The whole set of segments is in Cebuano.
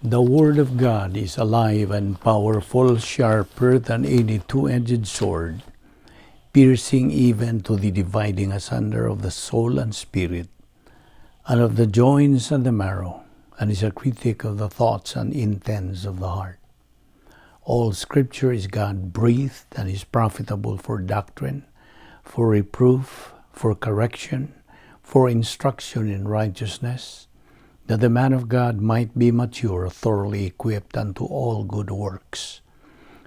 The Word of God is alive and powerful, sharper than any two-edged sword, piercing even to the dividing asunder of the soul and spirit, and of the joints and the marrow, and is a critic of the thoughts and intents of the heart. All Scripture is God breathed and is profitable for doctrine, for reproof, for correction, for instruction in righteousness, that the man of God might be mature, thoroughly equipped unto all good works.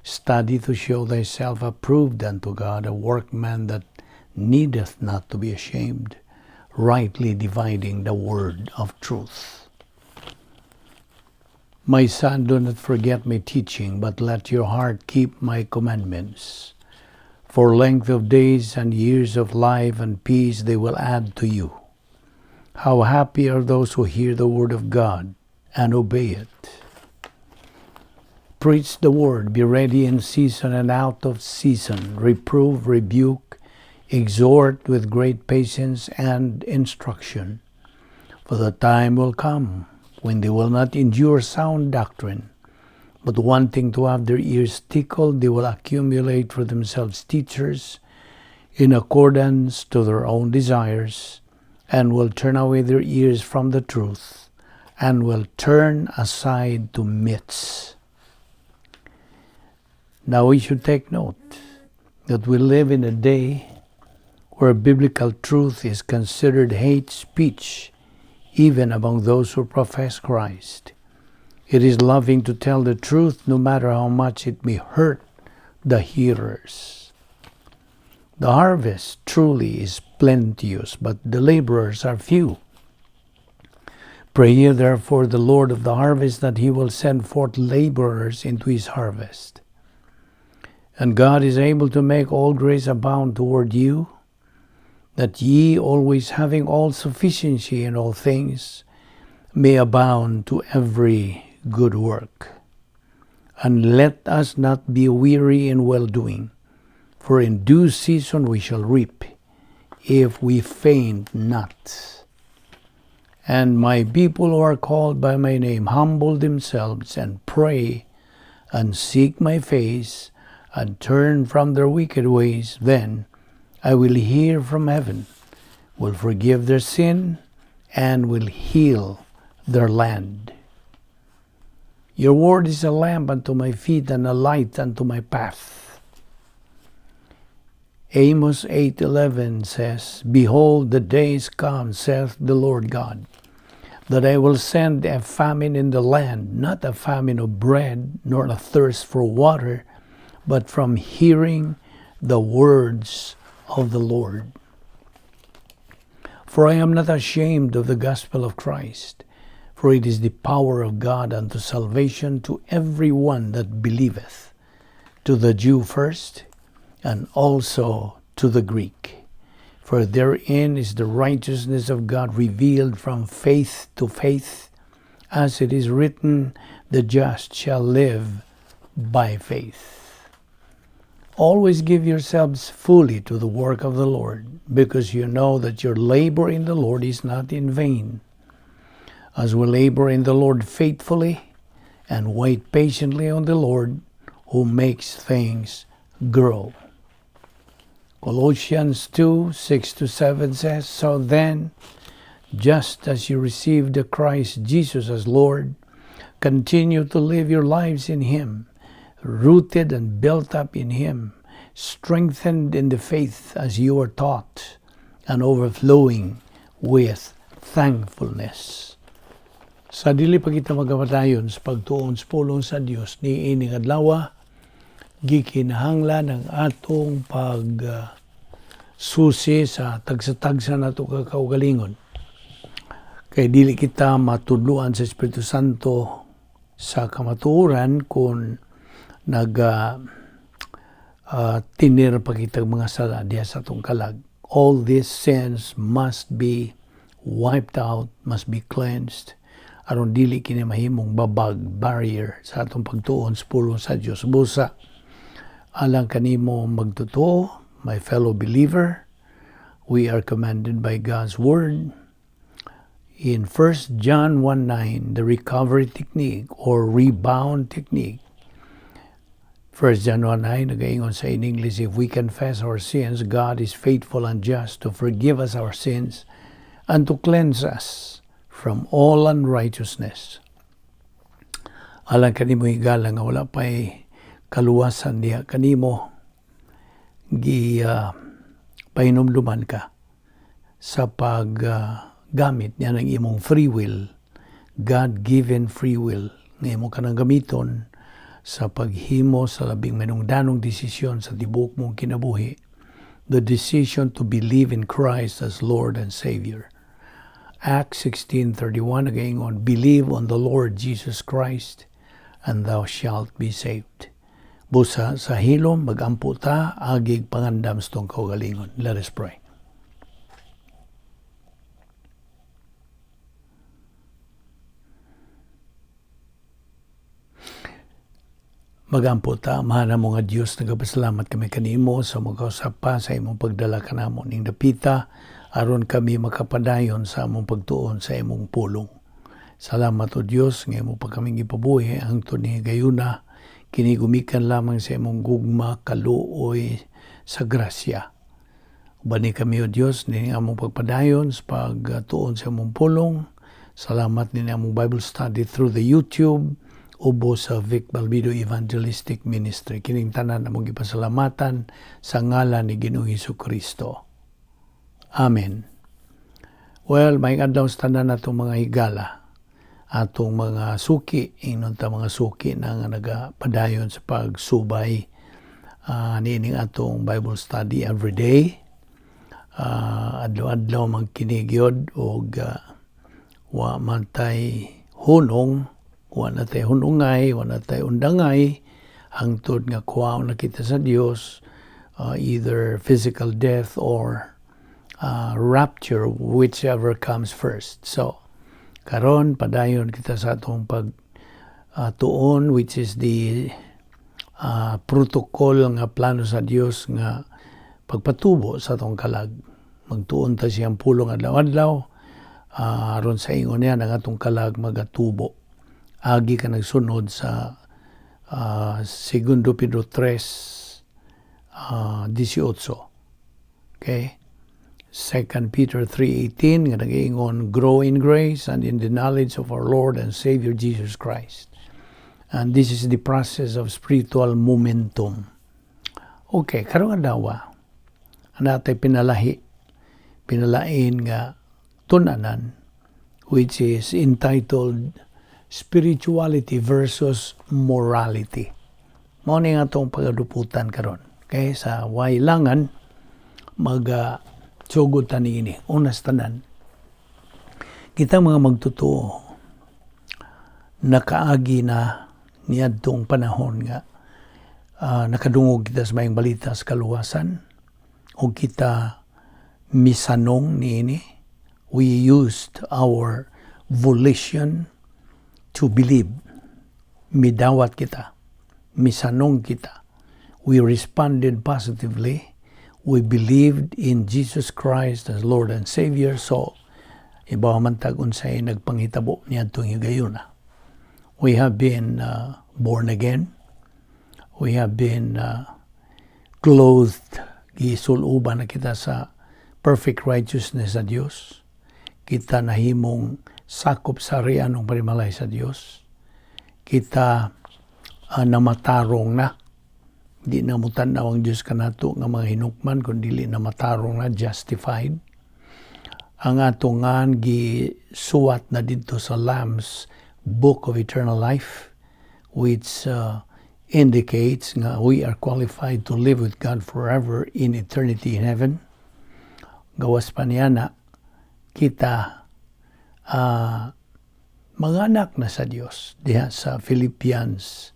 Study to show thyself approved unto God, a workman that needeth not to be ashamed, rightly dividing the word of truth. My son, do not forget my teaching, but let your heart keep my commandments. For length of days and years of life and peace they will add to you. How happy are those who hear the word of God and obey it. Preach the word, be ready in season and out of season, reprove, rebuke, exhort with great patience and instruction. For the time will come when they will not endure sound doctrine, but wanting to have their ears tickled, they will accumulate for themselves teachers in accordance to their own desires, and will turn away their ears from the truth, and will turn aside to myths. Now we should take note that we live in a day where biblical truth is considered hate speech, even among those who profess Christ. It is loving to tell the truth, no matter how much it may hurt the hearers. The harvest truly is plenteous, but the laborers are few. Pray ye therefore the Lord of the harvest that he will send forth laborers into his harvest. And God is able to make all grace abound toward you, that ye, always having all sufficiency in all things, may abound to every good work. And let us not be weary in well doing, for in due season we shall reap, if we faint not. And my people who are called by my name humble themselves and pray and seek my face and turn from their wicked ways, then I will hear from heaven, will forgive their sin, and will heal their land. Your word is a lamp unto my feet and a light unto my path. Amos 8:11 says, "Behold, the days come, saith the Lord God, that I will send a famine in the land, not a famine of bread, nor a thirst for water, but from hearing the words of the Lord. For I am not ashamed of the gospel of Christ, for it is the power of God unto salvation to every one that believeth, to the Jew first, and also to the Greek. For therein is the righteousness of God revealed from faith to faith, as it is written, 'The just shall live by faith.' Always give yourselves fully to the work of the Lord, because you know that your labor in the Lord is not in vain. As we labor in the Lord faithfully and wait patiently on the Lord, who makes things grow." Colossians 2:6-7 says, "So then, just as you received the Christ Jesus as Lord, continue to live your lives in Him, rooted and built up in Him, strengthened in the faith as you are taught, and overflowing with thankfulness." Sa dili pa kita magapadayon sa pagtuon sa pulong sa Dios niining adlaw, gikinahanglan ang atong pag susi sa tagsa-tagsa nato ka kaugalingon. Kay dili kita matudloan sa Espiritu Santo sa kamatuoran kung nag tinir pa kitag mga sala diha sa atong kalag. All these sins must be wiped out, must be cleansed, aron dili kini mahimong babag, barrier sa atong pagtuon sa pulong sa Dios. Busa alang kanimo magtotoo, my fellow believer, we are commanded by God's word. In 1 John 1:9, the recovery technique or rebound technique, 1 John 1:9, nagaingon sa in English, "If we confess our sins, God is faithful and just to forgive us our sins and to cleanse us from all unrighteousness." Alang kanimo, higala, nga wala pa'y kaluwasan diha kanimo, gi pahinumduman ka sa pag gamit niya ng imong free will, God-given free will, nga imo kanang gamiton sa paghimo sa labing manungdanong desisyon sa tibuok mong kinabuhi, the decision to believe in Christ as Lord and Savior. Acts 16:31 nagaingon, "Believe on the Lord Jesus Christ and thou shalt be saved." Busa sa hilom, magampo ta, agig pangandam sa atong kaugalingon. Let us pray. Magampo ta. Mahal mo nga Diyos, nagapasalamat kami kanimo sa mga pa sa imong pagdala kanamo ning dapita aron kami makapadayon sa among pagtuon sa imong pulong. Salamat, O Dios, nga imo pa kaming gipabuhi hangtod ni gayuna, kini gumikan lamang sa imong gugma, kaluoy, sa grasya. Ubani kami, O Dios, ni among pagpadayon sa pagtuon sa imong pulong. Salamat ni among Bible study through the YouTube ubo sa Vic Balbido Evangelistic Ministry. Kining tanan among gipasalamatan sa ngalan ni Ginoong Hesus Kristo. Amen. Well, may adlaw sa tanan natong mga higala, atong mga suki, ingnon ta mga suki na nga nagapadayon sa pagsubay niining atong Bible study every day. Adlaw-adlaw man kini gyud og wa man tay hunong, wa na tay hunungay, wa na tay undangay hangtod nga kuhaon na kita sa Dios, either physical death or rapture, whichever comes first. So, karon padayon kita sa atong pag tuon, which is the protocol nga plano sa Dios nga pagpatubo sa atong kalag. Magtuon ta siyang pulong adlaw-adlaw, aron sa ingon niya ang atong kalag magatubo. Agi ka nagsunod sa Segundo Pedro 3 18. Okay? 2 Peter 3:18 nga nagaingon, "Grow in grace and in the knowledge of our Lord and Savior Jesus Christ." And this is the process of spiritual momentum. Okay, karong adlaw, natay pinalahi, pinalain nga tunanan, which is entitled Spirituality versus Morality. Mao ni nga atong pagaduputan karon. Okay, sa wailangan mag sugod ta niini. Unas tanan, kita mga magtotoo, nakaagi na niadtong panahon nga nakadungog kita sa maayong balita sa kaluwasan o kita misanong niini. We used our volition to believe. Midawat kita, misanong kita. We responded positively. We believed in Jesus Christ as Lord and Savior. So, ibaw man tag unsay nagpanghitabo niadtong higayuna. We have been born again. We have been clothed, gisuluban na kita sa perfect righteousness sa Dios. Kita nahimong sakop sa ng panimalay sa Dios. Kita namatarong na. Di na mo tan-aw ang Dios kanato nga mga hinukman kung dili na matarong na, justified. Ang atong ngan gisuwat na didto sa Lamb's Book of Eternal Life, which indicates nga we are qualified to live with God forever in eternity in heaven. Gawas pa niya na kita mga anak na sa Dios diha sa Philippians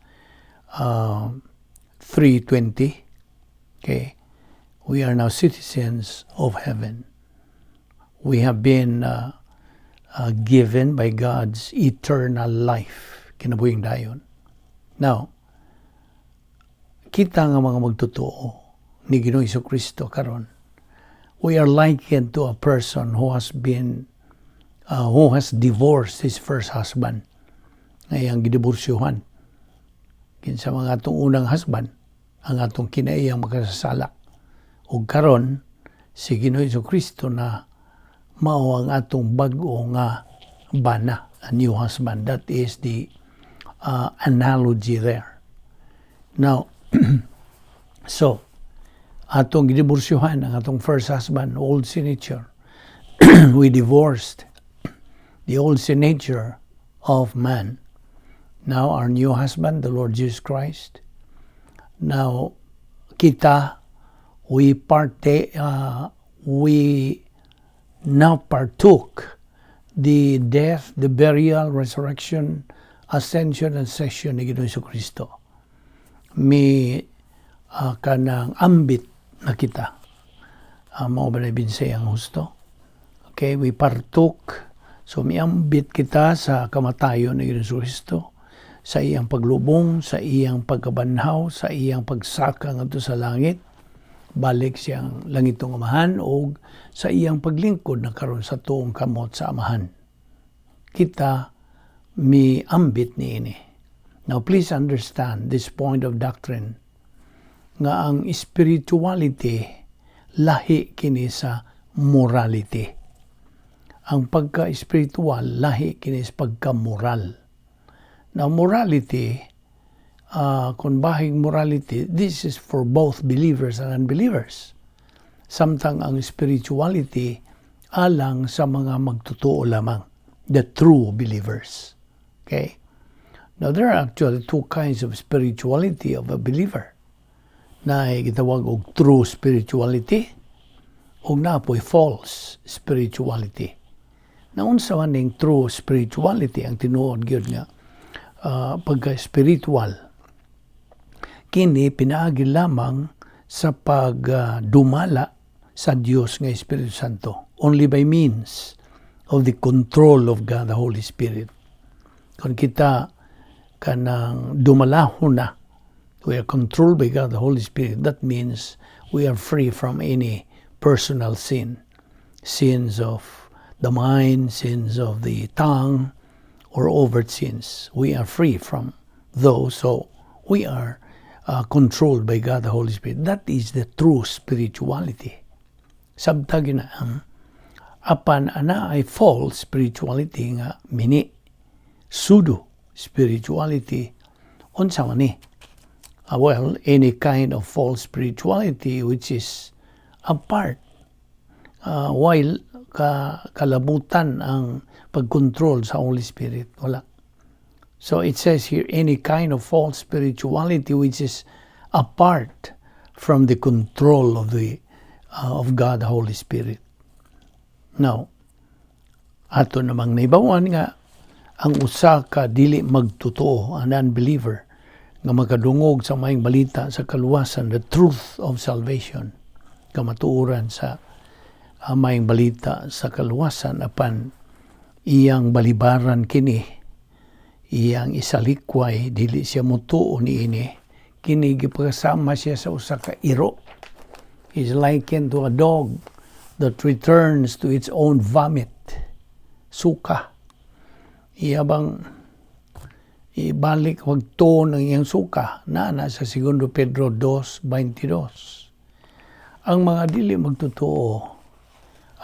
3:20. Okay, we are now citizens of heaven. We have been given by God's eternal life, kinabuhing dayon. Now, kita nga mga magtotoo ni Ginoong Kristo karon, we are likened to a person who has been who has divorced his first husband. Nga iyang gidiborsyuhan. Kinsa man atong unang husband, ang atong kinaiyang makasasala. Ug karon si Ginoo Kristo na mao ang atong bag-o nga bana, a new husband. That is the analogy there. Now, so, atong gidiborsyuhan ang atong first husband, old sin nature. We divorced the old sin nature of man. Now, our new husband, the Lord Jesus Christ. Now, kita, we now partook the death, the burial, resurrection, ascension, and session ni Ginoong Kristo. Mi kanang ambit na kita. Mao ba na ang husto? Okay, we partook. So miambit kita sa kamatayon ni Ginoong Kristo, sa iyang paglubong, sa iyang pagkabanhaw, sa iyang pagsaka ngadto sa langit, balik sa iyang langitong Amahan o sa iyang paglingkod na karon sa tuong kamot sa Amahan. Kita mi ambit niini. Now, please understand this point of doctrine nga ang spirituality lahi kini sa morality. Ang pagka-spiritual lahi kini sa pagka-moral. Now, morality, kung bahig morality, this is for both believers and unbelievers. Samtang ang spirituality alang sa mga magtotoo lamang, the true believers. Okay? Now, there are actually two kinds of spirituality of a believer. Naay gitawag og true spirituality ug naa poy false spirituality. Naunsa man ning true spirituality, ang tinuod gyud nga pagka-spiritual? Kini pinaagi lamang sa pagdumala sa Dios nga Espiritu Santo, only by means of the control of God the Holy Spirit. Kung kita kanang dumalahon na, we are controlled by God the Holy Spirit, that means we are free from any personal sin. Sins of the mind, sins of the tongue, or overt sins. We are free from those, so we are controlled by God the Holy Spirit. That is the true spirituality. Sabta na apan anaay false spirituality nga mini, pseudo spirituality. Unsa man ni? Well, any kind of false spirituality which is apart while ka kalabutan ang pagkontrol sa Holy Spirit, wala. So it says here, any kind of false spirituality which is apart from the control of God the Holy Spirit. Now, ato namang naibawan nga ang usa ka dili magtotoo, an unbeliever, nga makadungog sa maayong balita sa kaluwasan, the truth of salvation, kamatuoran sa maayong balita sa kaluwasan, apan iyang balibaran kini, iyang isalikway, dili siya mutuo niini, kini gipakasama siya sa usa ka iro, is likened to a dog that returns to its own vomit, suka. Iya bang ibalik wag to ng iyang suka na na sa Segundo Pedro 2.22. Ang mga dili magtotoo,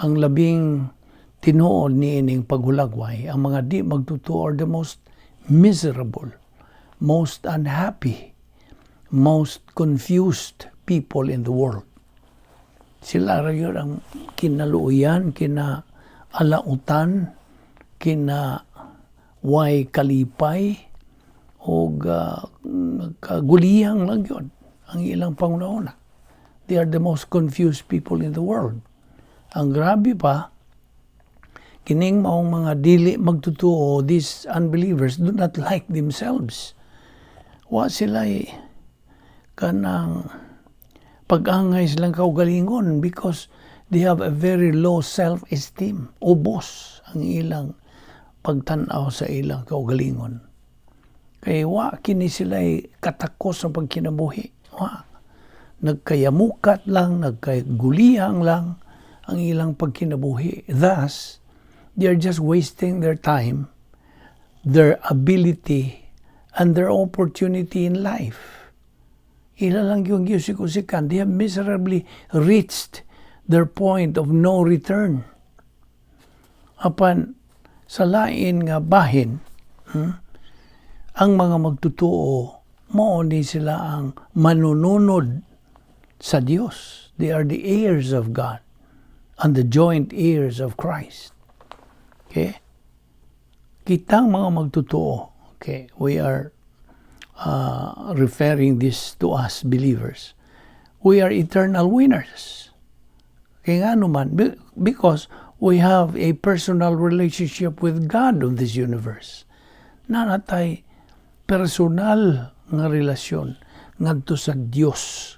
ang labing tinuod niining paghulagway, ang mga di magtotoo are the most miserable, most unhappy, most confused people in the world. Sila ra gyud ang kinaluoyan, kina alautan, kina way kalipay og kaguliyang lang gyud ang ilang panghuna. They are the most confused people in the world. Ang grabe pa, kining maong mga dili magtotoo, these unbelievers do not like themselves. Wa sila kanang pag-angay silang kaugalingon because they have a very low self-esteem. Ubos ang ilang pagtan-aw sa ilang kaugalingon. Kay wa kini sila katakos sa pagkinabuhi. Wa. Nagkayamukat lang, nagkaguliyang lang ang ilang pagkinabuhi. Thus, They are just wasting their time, their ability, and their opportunity in life. Ila lang yung giusik-usikan. They have miserably reached their point of no return. Apan sa lain nga bahin, ang mga magtutuo, mao ni sila ang manununod sa Dios. They are the heirs of God and the joint heirs of Christ. Okay? Kitang mga magtutuo, okay, we are referring this to us believers. We are eternal winners. Kaya nga naman, because we have a personal relationship with God of this universe. Naa na tay personal nga relasyon ngadto sa Dios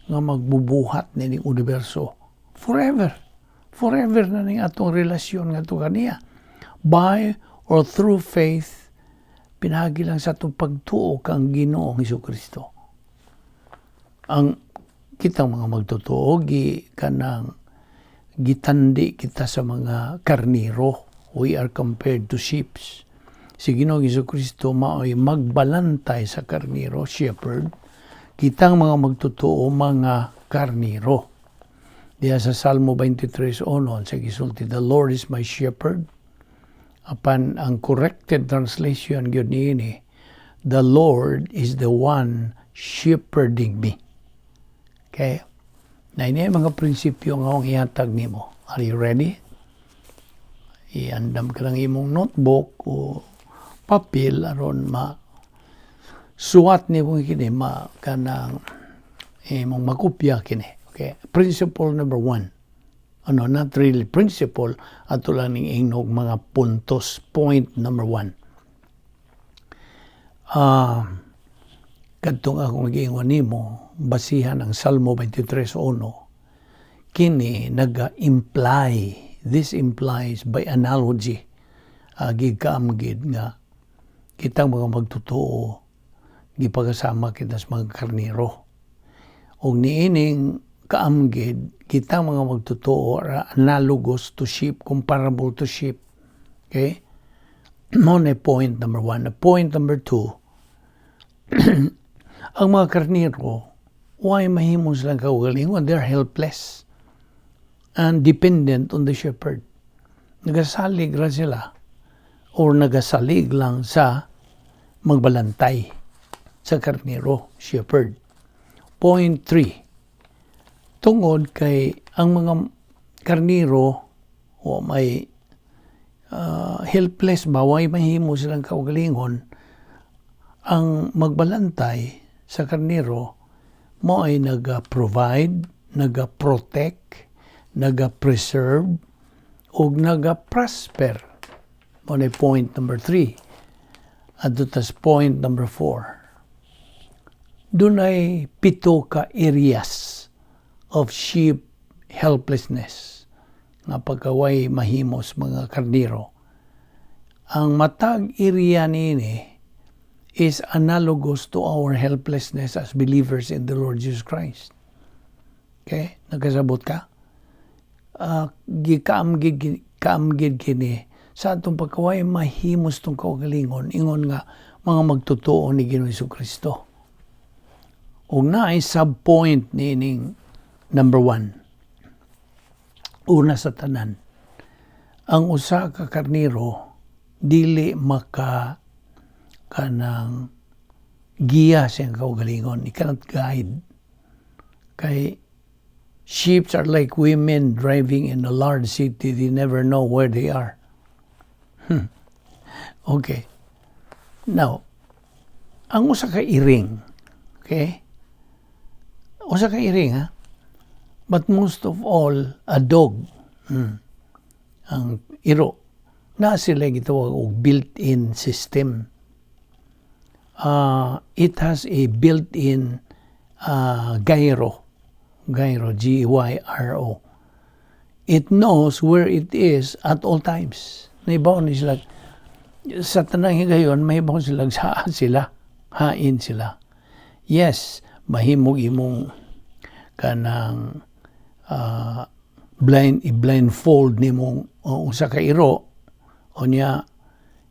nga magbubuhat nining universo forever. Forever na ning atong relasyon ngadto kaniya. By or through faith, pinaagi lang sa atong pagtuo kang Ginoong Kristo. Ang kitang mga magtotoo gi kanang gitandi kita sa mga karniro. We are compared to sheep. Si Ginoong Kristo mao'y magbalantay sa karniro, shepherd. Kitang mga magtotoo, mga karniro. Diya sa Salmo 23:1, sa gisulti, "The Lord is my shepherd." Apan ang corrected translation gyud niini, "The Lord is the one shepherding me." Okay? Na ini mga prinsipyo nga akong ihatag nimo. Are you ready? Iandam ka lang imong notebook o papel aron ma suwat nimo kini, ma kanang imong makopya kini. Okay. Principle number one. Ano, not really principle, ato lang ning ingnog mga puntos. Point number one. Kadtong akong giingon nimo, basihan ang Salmo 23:1. Kini naga-imply, this implies by analogy, gikaamgid nga kitang mga magtotoo gipakasama kita sa mga karniro. Og niining kaamgid, kitang mga magtotoo are analogous to sheep, comparable to sheep. Okay? Mao na point number one. Point number two, ang mga karniro, way mahimo silang kaugalingon? They're helpless and dependent on the shepherd. Nagasalig ra sila or nagasalig lang sa magbalantay sa karniro, shepherd. Point three, tungod kay ang mga karniro o may helpless ba, way mahimo silang kaugalingon, ang magbalantay sa karniro mo ay naga-provide, naga-protect, naga-preserve, ug naga-prosper. Mao na point number three. Adto tas point number four. Dunay pito ka areas of sheep helplessness nga pagkaway mahimos mga karniro. Ang matag area niini is analogous to our helplessness as believers in the Lord Jesus Christ. Okay? Nagkasabot ka? Gikaamgid kini sa atong pagkaway mahimos tong kaugalingon ingon nga mga magtotoo ni Ginoong Kristo. Ug naay sub-point niining number one. Una sa tanan, ang usa ka karniro dili maka kanang giya sa iyang kaugalingon. He cannot guide. Kay sheep are like women driving in a large city. They never know where they are. Okay. Now, ang usa ka iring, okay? Usa ka iring, ha? But most of all, a dog. Ang iro. Na sila gitawag og built-in system. It has a built-in gyro. Gyro, gyro. It knows where it is at all times. Naibaw ni sila. Sa tanang higayon, mahibaw sila saan sila. Hain sila. Yes, mahimog imong kanang blind i-blindfold nimong usa ka iro. Unya,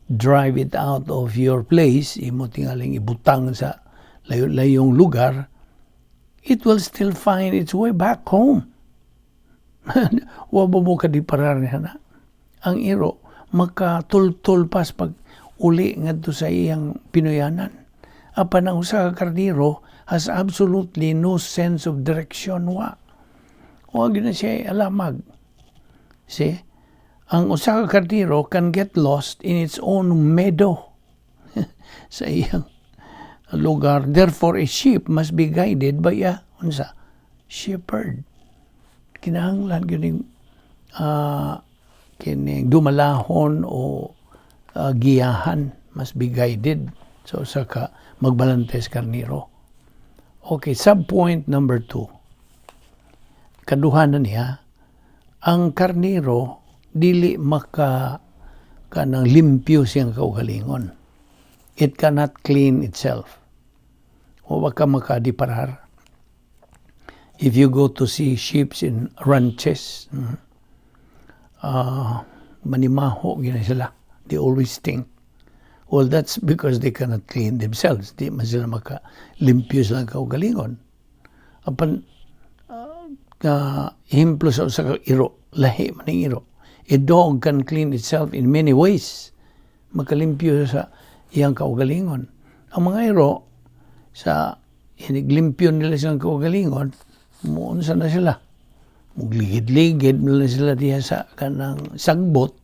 drive it out of your place, imo tingaling ibutang sa layo-layong lugar, it will still find its way back home. Wa ba mo kadiparar niya na? Ang iro, makatultol pas pag uli ngadto sa iyang pinuyanan. Apan ang usa ka karniro has absolutely no sense of direction, wa. Wa gyud na siya alamag. See? Ang usa ka karniro can get lost in its own meadow, sa iyang lugar. Therefore, a sheep must be guided by a, unsa, shepherd. Kinahanglan gyud kining dumalahon o giyahan, must be guided. So usa ka magbalantes karniro. Okay, subpoint number 2. Kaduha na niya, ang karniro dili maka kanang limpyo siyang kaugalingon. It cannot clean itself. O baka makadiparar. If you go to see sheep in ranches, manimaho gyud sila. They always stink. Well, that's because they cannot clean themselves. Di man sila makalimpyo silang kaugalingon. Apan, ehemplo sa usa ka iro, lahi man ang iro. A dog can clean itself in many ways. Makalimpyo sa iyang kaugalingon. Ang mga iro, sa iniglimpyo nila silang kaugalingon, muunsa na sila. Mugligid-ligid nila sila diha sa kanang sagbot,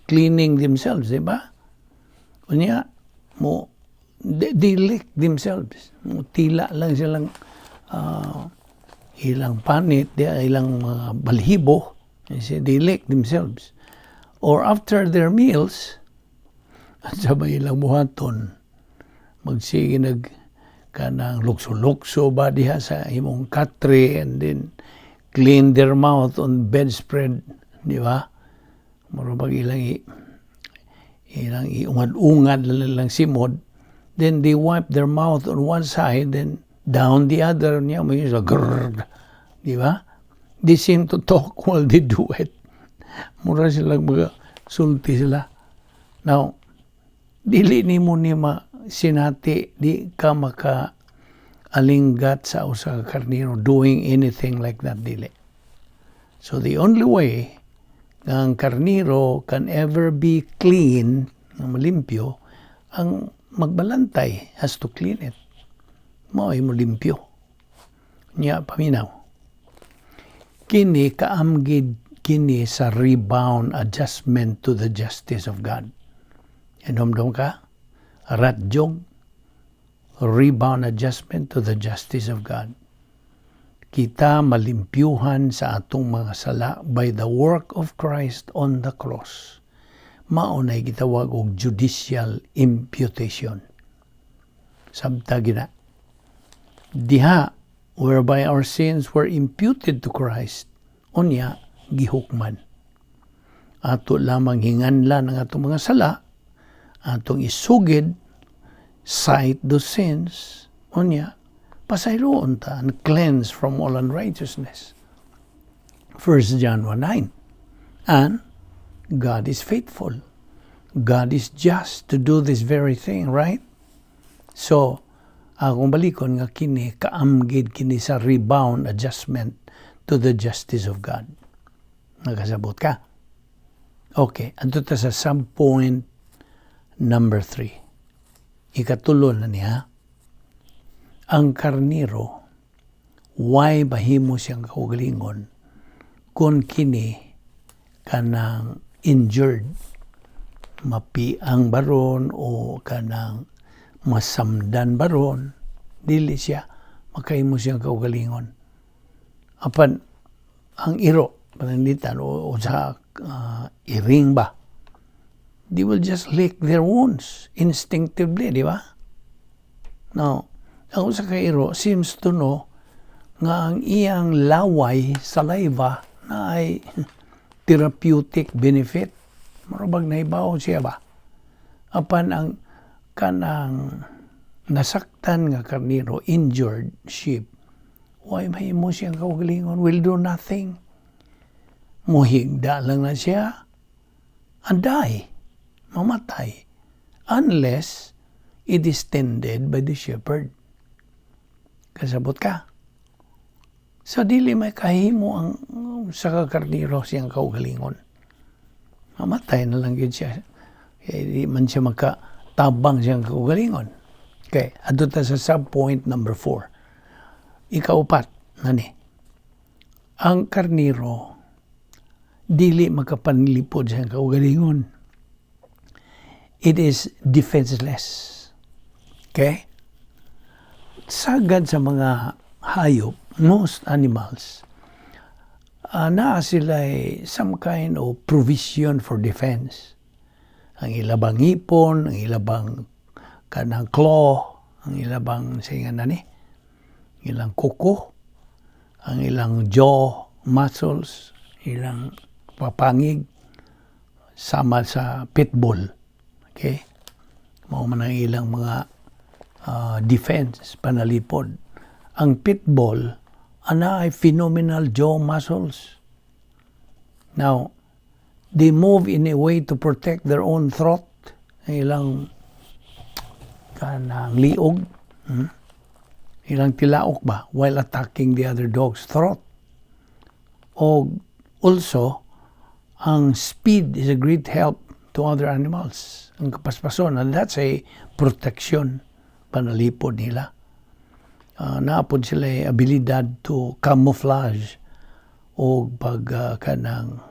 cleaning themselves, di ba? Unya, mo, they lick themselves. Mo tila lang silang ilang panit, di, ilang mga balhibo. They lick themselves. Or after their meals, at sabay ilang buhaton, magsige nag kanang lukso-lukso ba diha sa imong katre and then clean their mouth on bedspread, di ba? Mura bag ilang iungad-ungad lang simod. Then they wipe their mouth on one side, then down the other niya mo yun, grrr, di ba? They seem to talk while they do it. Mura sila mga sulti sila. Now, dili nimo ni ma sinati, di ka maka alinggat sa usa ka karniro doing anything like that, dili. So the only way nga ang karniro can ever be clean, nga malimpyo, ang magbalantay has to clean it. Mao ay mo limpyo. Nya paminaw. Kini kaamgid kini sa rebound adjustment to the justice of God. Inomdom ka? Ratjog, rebound adjustment to the justice of God. Kita malimpyuhan sa atong mga sala by the work of Christ on the cross. Mao nay gitawag og judicial imputation. Sabta gina. Diha whereby our sins were imputed to Christ, unya gihukman. Ato lamang hinganlan ang atong mga sala, atong isugid, cite the sins, unya pasayloon ta and cleanse from all unrighteousness. 1 John 1:9. And God is faithful. God is just to do this very thing, right? So, akong balikon nga kini kaamgid kini sa rebound adjustment to the justice of God. Nakasabot ka? Okay, adto ta sa subpoint number 3. Ikatulo na niya, ang karniro, way mahimo siyang kaugalingon kung kini kanang injured, mapiang baron o kanang masamdan baron, dili siya makahimo siyang kaugalingon. Apan ang iro pananglitan o sa iring ba, they will just lick their wounds instinctively, di ba? Now, ang usa ka iro seems to know nga ang iyang laway, saliva, na ay therapeutic benefit. Marubag nahibaw siya ba? Apan ang kanang nasaktan nga karniro, injured sheep, way mahimo siyang kaugalingon, will do nothing. Muhigda lang na siya and die. Mamatay. Unless it is tended by the shepherd. Kasabot ka? So dili may kahimo ang sa karniro siyang kaugalingon. Mamatay na lang gyud siya. Kaya di man siya makatabang siyang kaugalingon. Okay, adto ta sa subpoint number 4. Ikaupat, nani. Ang karniro dili makapanlipod siyang kaugalingon. It is defenseless. Okay? Sagad sa mga hayop, most animals, naa sila some kind of provision for defense. Ang ilabang ngipon, ang ilabang kanang claw, ang ilabang singa na ni, ilang kuko, ang ilang jaw muscles, ilang papangig, sama sa pitbull. Okay? Mao man ang ilang mga defense, panalipod. Ang pitbull, ana ay phenomenal jaw muscles. Now, they move in a way to protect their own throat, ang ilang kanang liog, Ilang tilaok ba, while attacking the other dog's throat. O also, ang speed is a great help to other animals. Ang kapaspason, and that's a protection, panalipod nila. Naa pod sila abilidad to camouflage o pag kanang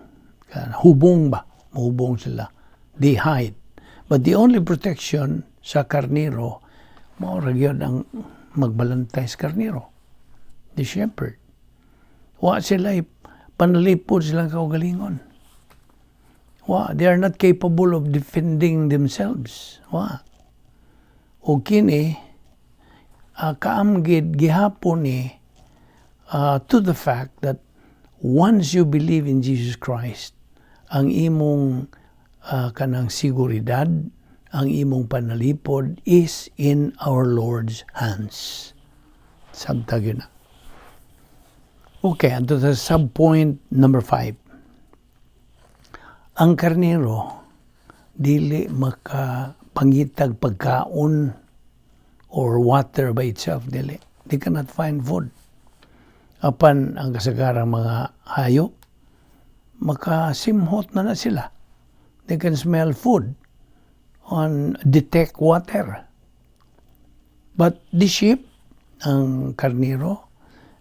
hubong ba, mohubong sila. They hide. But the only protection sa karniro, mao ra gyud ang magbalantay sa karniro, the shepherd. Wa sila panalipod silang kaugalingon. Wa, they are not capable of defending themselves. Wa. O kini, kaamgid gihapon ni to the fact that once you believe in Jesus Christ, ang imong kanang seguridad, ang imong panalipod is in our Lord's hands. Sabta gyud na. Okay, adto sa subpoint number 5. Ang karnero dili makapangitag pagkaon or water by itself, dili. They cannot find food. Apan ang kasagarang mga hayop, makasimhot na na sila. They can smell food and detect water. But the sheep, ang karnero,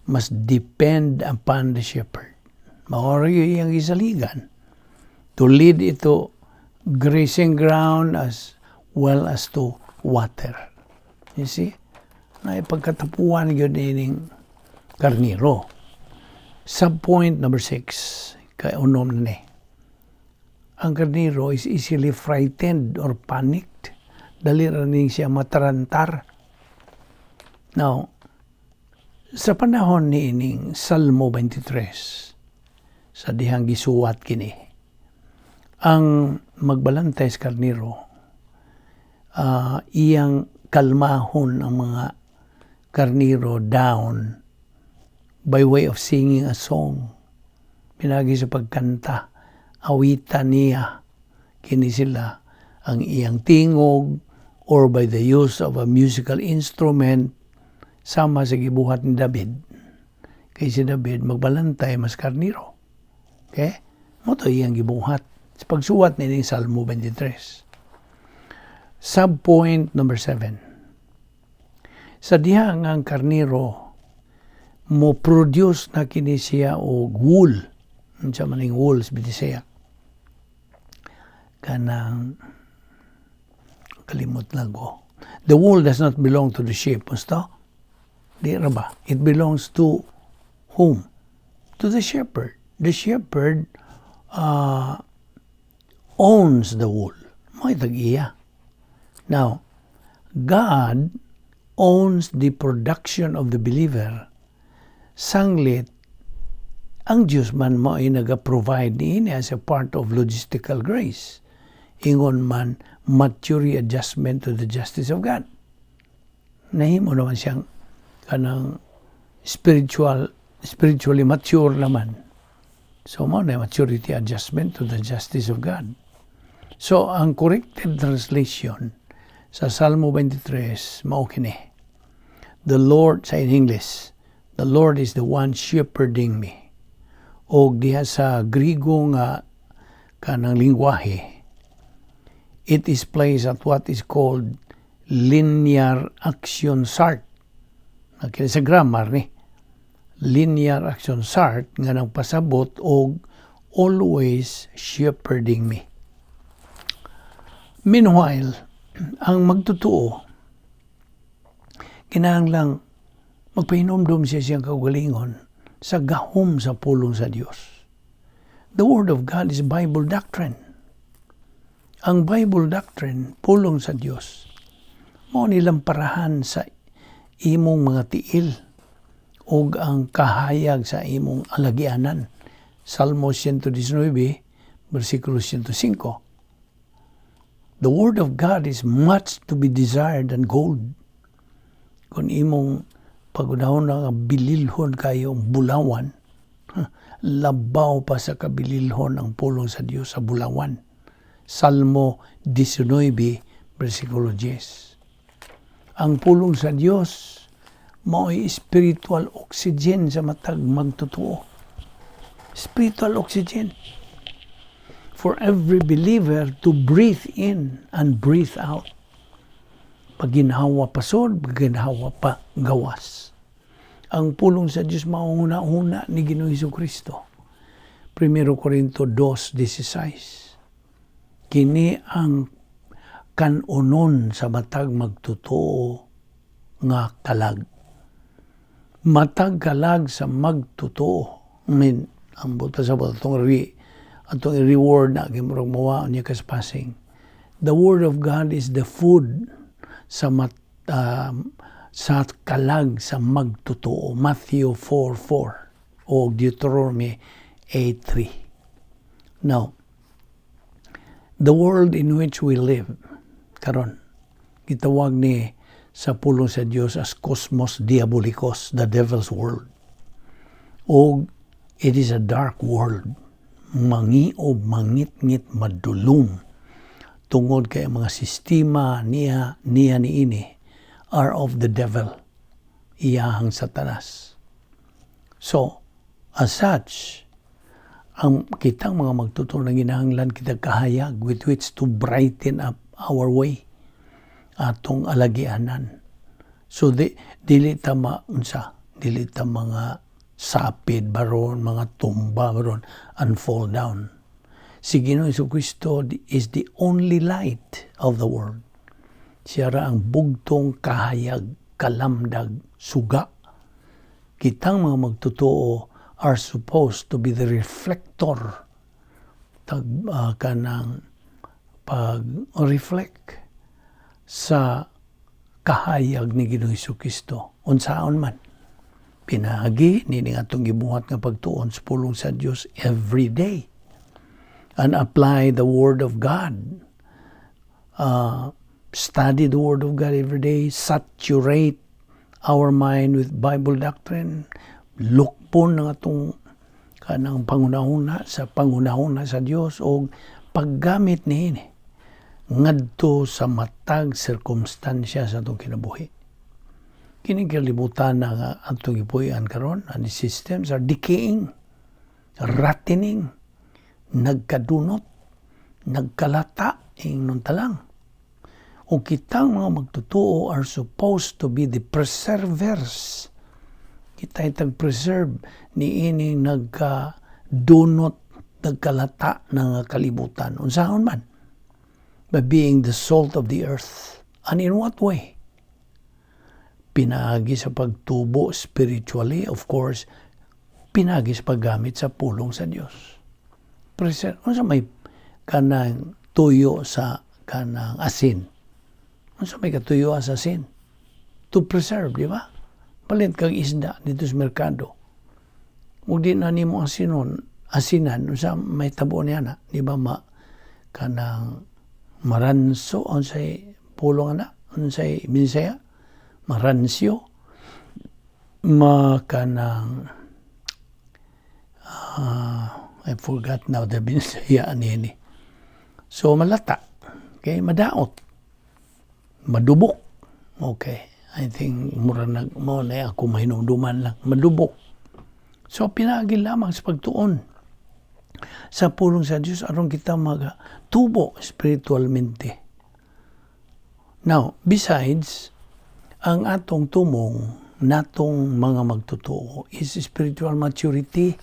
must depend upon the shepherd. Mao iyang gisaligan to lead it to grazing ground as well as to water. You see? Na pagkatapuan yun ining karniro. Subpoint number 6, kay unom na ni. Ang karniro is easily frightened or panicked. Dali ra ning siya matarantar. Now, sa panahon ni ining Salmo 23, sa dihang gisuwat kini, ang magbalantay sa karniro, iyang kalmahon ang mga karniro down by way of singing a song. Pinagi sa pagkanta, awitan niya kini sila ang iyang tingog or by the use of a musical instrument, sama sa gibuhat ni David. Kay si David magbalantay mas karniro. Okay? Mao to iyang gibuhat sa pagsuwat ni Salmo 23. Subpoint number 7. Sa diha nga ang karniro mo produce na kini siya og wool. Unsa man ning wool sa Bisaya? Kanang, kalimot lang ko. The wool does not belong to the sheep. Gusto? Di ra ba? It belongs to whom? To the shepherd. The shepherd owns the wool. May tag-iya. Now, God owns the production of the believer. Sanglit, ang Diyos man mo ay naga-provide niini as a part of logistical grace. Ingon man, maturity adjustment to the justice of God. Nahimo naman siyang kanang spiritually mature naman. So, mao na maturity adjustment to the justice of God. So, ang corrected translation sa Salmo 23, mao kini. The Lord, sa in English, "The Lord is the one shepherding me." O diha sa Grigo nga kanang lingwahe, it is placed at what is called linear action chart. Kini sa grammar ni. Linear action chart nga nagpasabot og "always shepherding me." Meanwhile, ang magtotoo, kinahanglang magpahinomdom siya siyang kaugalingon sa gahom sa pulong sa Dios. The Word of God is Bible doctrine. Ang Bible doctrine, pulong sa Dios, mao nilang parahan sa imong mga tiil ug ang kahayag sa imong alagianan. Salmo 119, versikulo 105. The Word of God is much to be desired than gold. Kung imong pagunahon nga bililhon kayo ang bulawan, labaw pa sa kabililhon ang pulong sa Dios sa bulawan. Salmo 19, versikulo 10. Ang pulong sa Dios mao'y spiritual oxygen sa matag magtotoo. Spiritual oxygen for every believer to breathe in and breathe out. Pagginhawa pasod, pagginhawa pa gawas. Ang pulong sa Diyos mauna-una ni Ginoong Hesus Kristo. 1 Corinto 2:16. Kini ang kanunon sa matag magtotoo nga kalag. Matag kalag sa magtotoo. I mean, ang buta sa atong atong reward na kay murag mawa niya kas passing. The Word of God is the food sa kalag sa magtotoo. Matthew 4:4 o Deuteronomy 8:3. Now, the world in which we live karon gitawag ni sa pulong sa Dios as cosmos diabolicos, the devil's world. O it is a dark world. Mangiob, mangitngit, madulum. Tungod kay ang mga sistema niya, niya niini are of the devil. Iyahang Satanas. So, as such, ang kitang mga magtotoo na ginahanglan kita kahayag with which to brighten up our way atong alagianan. So di, dili ta maunsa, dili ta mga sapid baron, mga tumba baron and fall down. Si Ginoong Kristo is the only light of the world. Siya ra ang bugtong kahayag, kalamdag, suga. Kitang mga magtotoo are supposed to be the reflector tag kanang pag-reflect sa kahayag ni Ginoong Kristo unsaon man pinaagi nining atong gibuhat nga pagtuon sa pulong sa Dios every day and apply the Word of God, study the Word of God every day, saturate our mind with Bible doctrine, lukpon ng atong kanang pangunahuna sa pangunahuna sa Dios o paggamit niini ngadto sa matag sirkumstansya sa atong kinabuhi. Kini kalibutan na nga atong gipuy-an karon and the systems are decaying, rottening, nagkadunot, nagkalata ingnon talang. O kitang mga magtotoo are supposed to be the preservers. Kita itag preserve ni ini nagkadunot, nagkalata ng kalibutan. Unsaon man? By being the salt of the earth. And in what way? Pinaagi sa pagtubo spiritually, of course, pinaagi sa paggamit sa pulong sa Dios. Preserve, unsa may kanang tuyo sa kanang asin? Unsa may katuyo sa asin? To preserve, di ba? Palit kag isda dito sa merkado. Ug di na nimo asinon, asinan, unsa may tabo niya na, di ba, ma kanang maranso, unsay pulong ana, unsay Binisaya, maransyo, ma kanang I forgot now the Binisaya anini. So malata. Okay, madaot. Madubok. Okay. I think mura nag mo na ako mahinumduman lang. Madubok. So pinaagi lamang sa pagtuon sa pulong sa Dios aron kita magtubo spiritualmente. Now, besides, ang atong tumong natong mga magtotoo is spiritual maturity.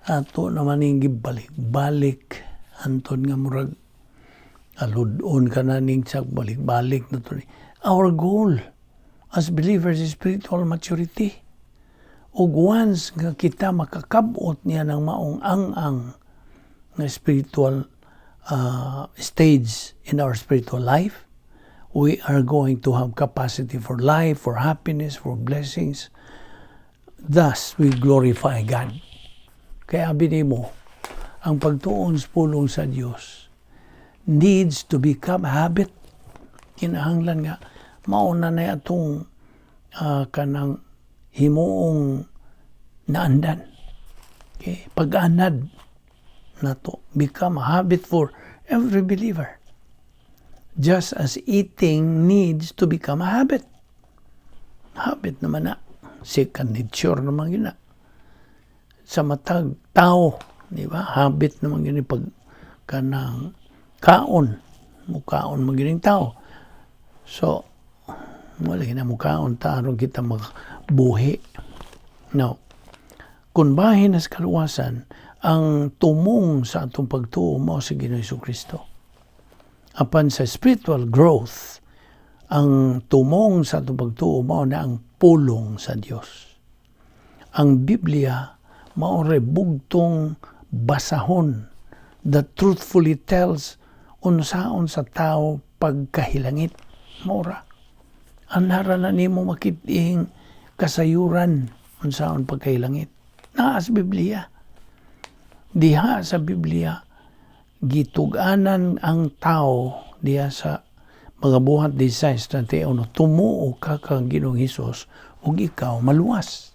Ato naman ning gibalik-balik anton nga murag alud-on ka na ning sa balik-balik na to. Our goal as believers is spiritual maturity. Ug once nga kita makakabot niya ng maong ang-ang nga spiritual stage in our spiritual life, we are going to have capacity for life, for happiness, for blessings. Thus, we glorify God. Kaya abi nimo, ang pagtuon sa pulong sa Dios needs to become a habit. Kinahanglan nga mauna na atong kanang himuong naandan. Okay? Pag-anad nato become a habit for every believer. Just as eating needs to become a habit. Habit naman na. Second nature naman yun na. Sa matag tao, di ba? Habit naman yun pag kanang kaon. Mukaon man gyud tao. So, wala na mukaon ta aron kita magbuhi. Now, kung bahin na sa kaluwasan, ang tumong sa atong pagtuo mao si Ginoong Kristo. Apan sa spiritual growth, ang tumong sa atong pagtuo mao na ang pulong sa Dios. Ang Biblia mao ray bugtong basahon that truthfully tells unsaon sa tao pagkahilangit. Mao ra. Anara na nimo makit-ing kasayuran unsaon pagkahilangit. Naa sa Biblia. Diha sa Biblia gitug-anan ang tao diha sa mga Buhat 16:31, tumuo ka kang Ginoong Hesus ug ikaw maluwas.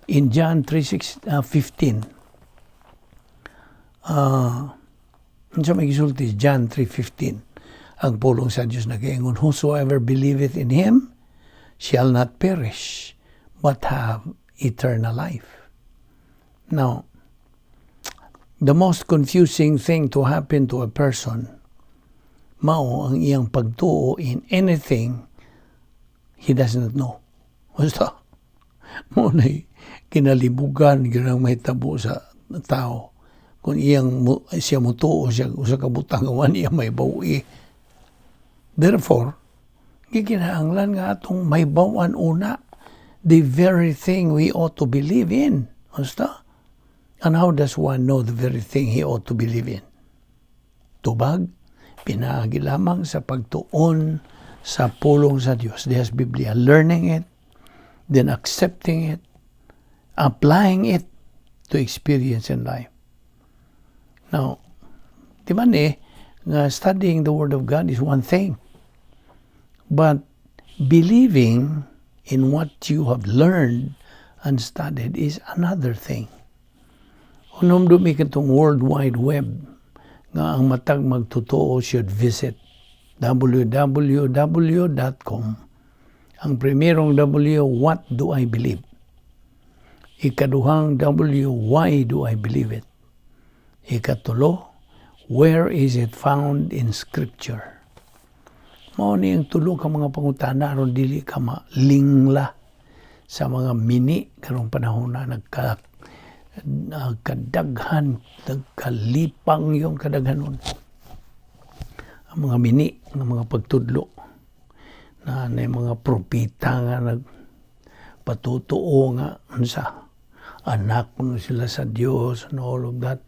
In John 3:15, unsa may gisulti John 3:15? Ang pulong sa Dios nagaingon, "Whosoever believeth in him shall not perish but have eternal life." Now, the most confusing thing to happen to a person mao ang iyang pagtuo in anything he does not know. Basta, mao na kinalibugan gyud ang mahitabo sa tao. Kung iyang siya mutuo siya usa ka butang nga wa niya mahibaw-i. Therefore, gikinahanglan nga atong mahibaw-an una the very thing we ought to believe in. Basta? And how does one know the very thing he ought to believe in? Tubag, pinaagi lamang sa pagtuon sa pulong sa Dios. Diha sa Biblia, learning it, then accepting it, applying it to experience in life. Now, di man eh, nga studying the Word of God is one thing. But believing in what you have learned and studied is another thing. Hunumdumi katong World Wide Web nga ang matag magtotoo should visit www.com. Ang primerong W, what do I believe? Ikaduhang W, why do I believe it? Ikatulo, where is it found in Scripture? Mao ni ang tulo ka mga pangutana aron dili ka malingla sa mga mini karong panahon na nagkadaghan, nagkalipang yung kadaghanon. Ang mga mini nga mga pagtudlo na mga propeta nga nagpatutuo nga unsa anak kuno sila sa Dios and all of that.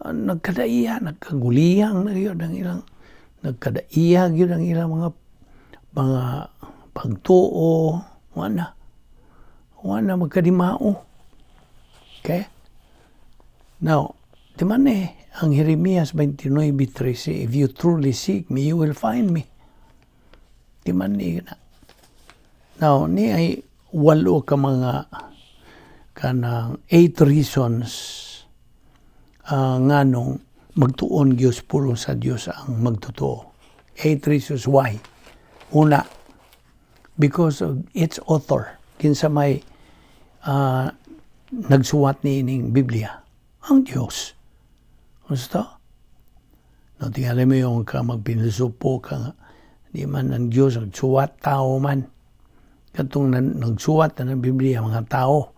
Nagkadaiya, nagkaguliyang na gyud ang ilang, nagkadaiya gyud ang ilang mga pagtuo, wala. Wala magkadimao. Okay? Now, di man eh, ang Jeremias 29:13, "If you truly seek me, you will find me." Di man ni na. Now, ni ay walo ka mga kanang eight reasons nganong Magtuon gyud sa pulong sa Dios ang magtotoo. Eight reasons why. Una, because of its author, kinsa may nagsuwat ni ining Biblia, ang Dios. Gusto? No, tingali mo yung ka magpinusupo ka nga, di man ang Diyos nagsuwat, tao man. Katong nagsuwat na ng Biblia, mga tao.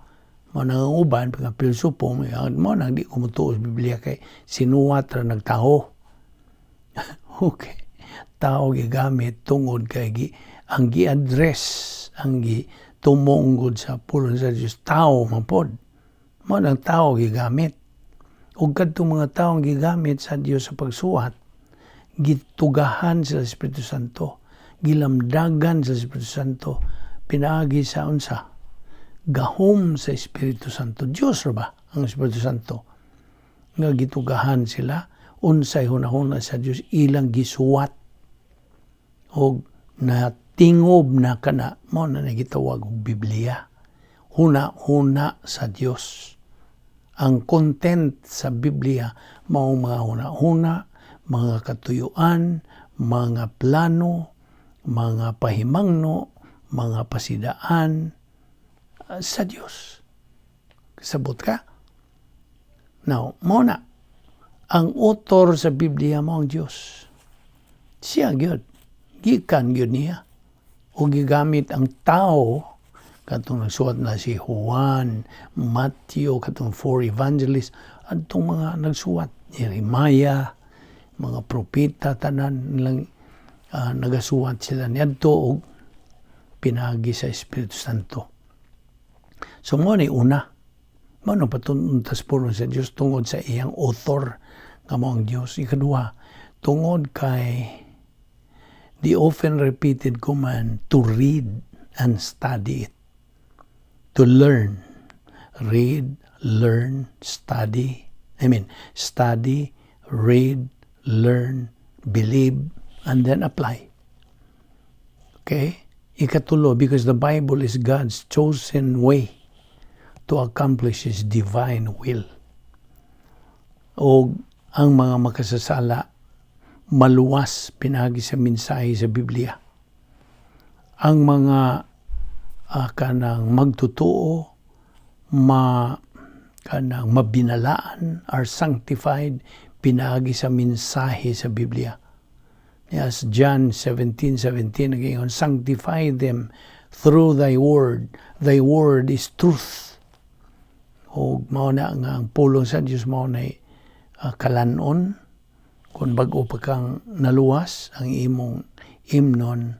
Mao nang ang uban, mga pilosopo, mao nang di ko motuo sa Biblia kay sinuwat ra nagtaho. Okay. Tao gigamit tungod kay ang gi-address, ang gi tumungod sa pulong sa Dios, tao man pod. Mao nang tao gigamit. Ug kadtong mga taong gigamit sa Dios sa pagsuwat, gitugahan sa Espiritu Santo, gilamdagan sa Espiritu Santo, pinaagi sa unsa? Gahom sa Espiritu Santo. Diyos ra ba ang Espiritu Santo? Nga gitugahan sila, unsay hunahuna sa Dios ilang gisuwat. Og natingob na kana, mao na gitawag og Biblia. Huna-huna sa Dios. Ang content sa Biblia mao mga huna-huna, mga katuyuan, mga plano, mga pahimangno, mga pasidaan sa Dios. Kasabot ka? Now, mao na. Ang author sa Biblia mao ang Dios. Siya gyud. Gikan gyud niya. O gigamit ang tao katong nagsuwat na si Juan, Matthew, katong four evangelists, adtong mga nagsuwat, Jeremiah, mga propeta, tanan lang nagasuwat sila niadto og pinaagi sa Espiritu Santo. So mao ni una. Mao nang patun-on tas pulong sa Dios tungod sa iyang author nga mao ang Dios. Ikaduha, tungod kay the often repeated command to read and study it. To learn. Read, learn, study. I mean, study, read, learn, believe, and then apply. Okay? Ikatulo, because the Bible is God's chosen way to accomplish His divine will. O ang mga makasasala maluwas pinaagi sa mensahe sa Biblia. Ang mga kanang magtotoo ma kanang mabinalaan, are sanctified pinaagi sa mensahe sa Biblia. Yes, John 17:17 nagaingon, "Sanctify them through thy word. Thy word is truth." O mao na nga ang pulong sa Dios mao na kalanon kung bag-o pa kang naluwas, ang imong imnon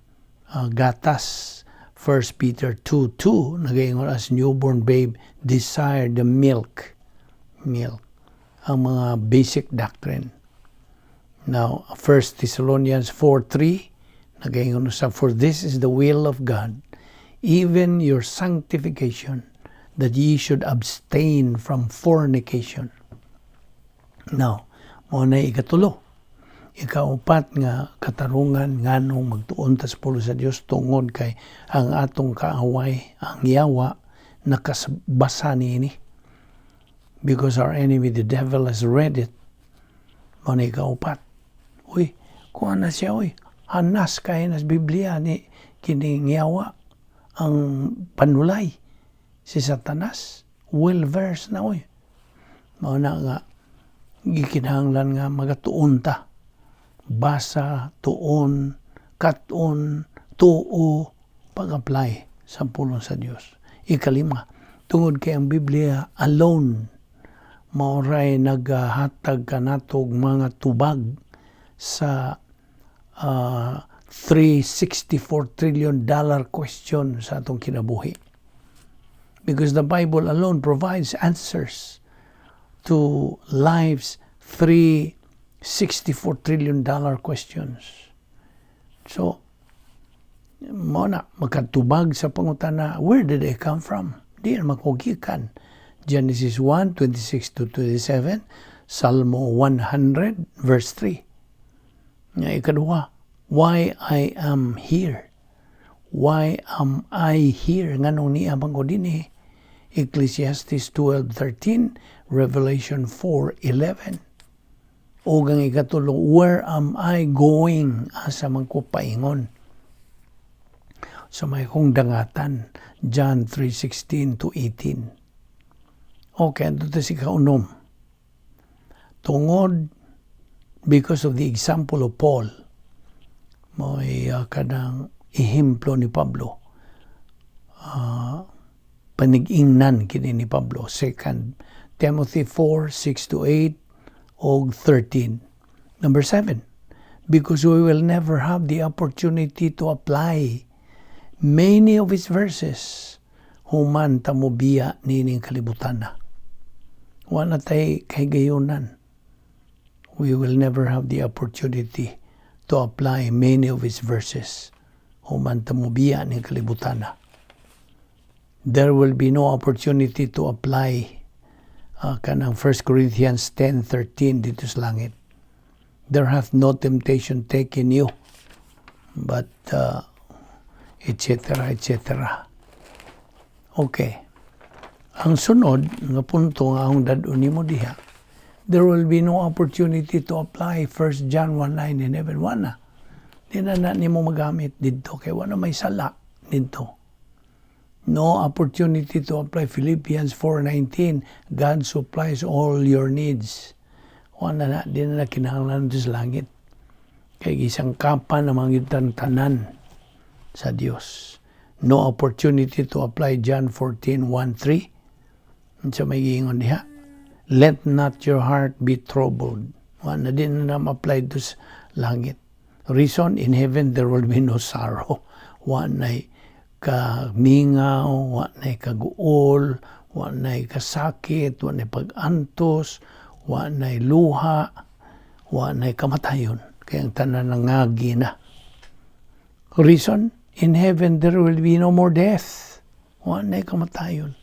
gatas. 1 Peter 2:2 nagaingon, "As newborn babe, desire the milk." Milk ang mga basic doctrine. Now, 1 Thessalonians 4:3 nagaingon sa, "For this is the will of God, even your sanctification, that ye should abstain from fornication." Now, mao na ikatulo. Ikaupat nga katarungan nganong magtuon ta sa pulong sa Dios, tungod kay ang atong kaaway, ang yawa, nakabasa niini. Because our enemy, the devil, has read it. Mao na ikaupat. Uy, kuha na siya, uy. Hanas kay nas Biblia ni kining yawa ang panulay si Satanas. Well versed na, uy. Mao na nga gikinahanglan nga magatuon ta. Basa, tuon, katon, tuo, pag-apply sa pulong sa Dios. Ikalima, tungod kay ang Biblia alone maoray naghatag kanatog mga tubag sa $364 trillion question sa atong kinabuhi. Because the Bible alone provides answers to life's $364 trillion questions. So, mao na, makatubag sa pangutana, "Where did they come from?" Di na makugikan. Genesis 1, 26 to 27, Salmo 100, verse 3. Nga ikaduha, why I am here? Why am I here? Nganong niya man ko dinhi? Ecclesiastes 12:13, Revelation 4:11. O ang ikatulo, where am I going? Asa man ko paingon? Sa may kong dangatan, John 3:16 to 18. Okay, adto sa ikaunom. Tungod, because of the example of Paul, may kanang ehemplo ni Pablo. Panig-ingnan kini ni Pablo. 2 Timothy 4, 6 to 8 og 13. Number 7, because we will never have the opportunity to apply many of its verses human ta mobiya nining kalibutan na. Wa na tay kahigayunan. We will never have the opportunity to apply many of its verses human ta mobiya ning kalibutan na. There will be no opportunity to apply kanang 1 Corinthians 10:13 didto sa langit. There hath no temptation taken you, but etc. etc. Okay. Ang sunod nga punto nga akong dad-on nimo diha, there will be no opportunity to apply 1 John 1:9 in heaven. Wala. Di na na nimo magamit didto kay wala may sala didto. No opportunity to apply Philippians 4:19, God supplies all your needs. Wala na, di na na kinahanglan sa langit. Kay gisangkapan naman gyud tanan sa Dios. No opportunity to apply John 14:1-3. Unsa may giingon diha? Let not your heart be troubled. Wala na, di na na ma-apply to sa langit. Reason, in heaven there will be no sorrow. Wa na'y kamingaw, wa na'y kaguol, wa na'y kasakit, wa na'y pag-antos, wa na'y luha, wa na'y kamatayon. Kay ang tanan nangagi na. Reason, in heaven there will be no more death. Wa na'y kamatayon.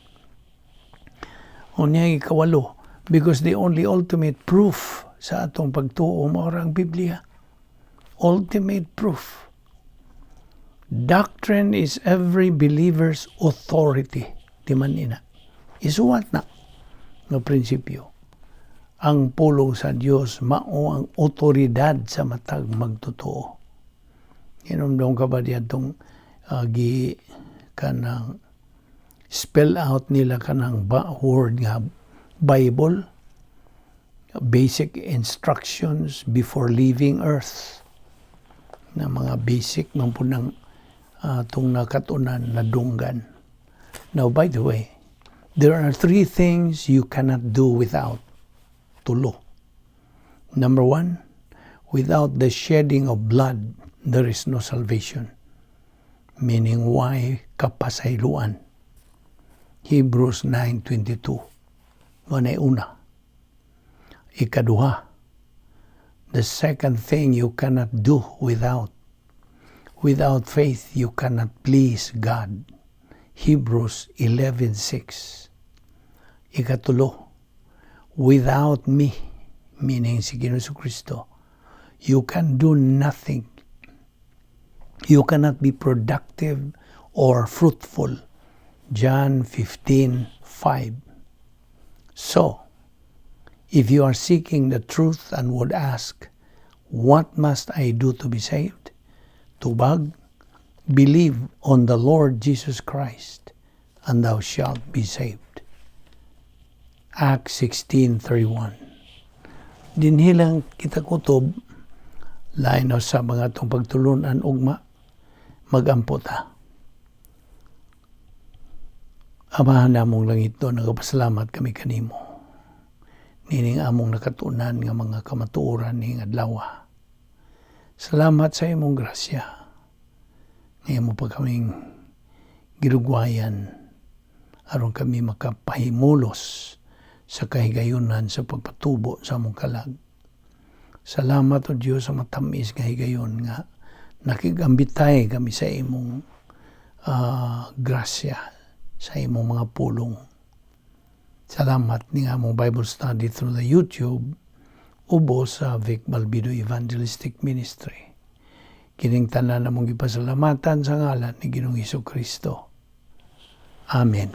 Unya, ikawalo, because the only ultimate proof sa atong pagtuo mao ang Biblia. Ultimate proof. Doctrine is every believer's authority. Di man ina? Isuwat na nga prinsipyo. Ang pulong sa Dios mao ang otoridad sa matag magtotoo. Hinumdum ka ba diyadtong gi kanang spell out nila kanang ba, word nga Bible, basic instructions before leaving earth na mga basic man po ng atong nakatunan na dunggan. Now, by the way, there are three things you cannot do without. Tulo. Number one, without the shedding of blood, there is no salvation. Meaning, why kapasayloan? Hebrews 9:22. Manay una. Ikaduha, the second thing you cannot do without. Without faith, you cannot please God. Hebrews 11:6. Ikatulo, without me, meaning si Ginoong Kristo, you can do nothing. You cannot be productive or fruitful. John 15:5. So, if you are seeking the truth and would ask, "What must I do to be saved?" Tubag, believe on the Lord Jesus Christ, and thou shalt be saved. Acts 16:31. Dinhi lang kita kutob, lain na sa mga atong pagtulunan ugma, magampo ta. Amahan namong langitnon, nagapasalamat kami kanimo. Nining among nakatunan nga mga kamatuoran ning adlaw. Salamat sa imong grasya. Nga imo pa kaming gilugwayan aron kami makapahimulos sa kahigayunan sa pagpatubo sa among kalag. Salamat, O Dios, sa matamis nga higayon nga nakigambitay kami sa imong grasya, sa imong mga pulong. Salamat ning among Bible study through the YouTube ubos sa Vic Balbido Evangelistic Ministry. Kining tanan namong gipasalamatan sa ngalan ni Ginoong Hesus Kristo. Amen.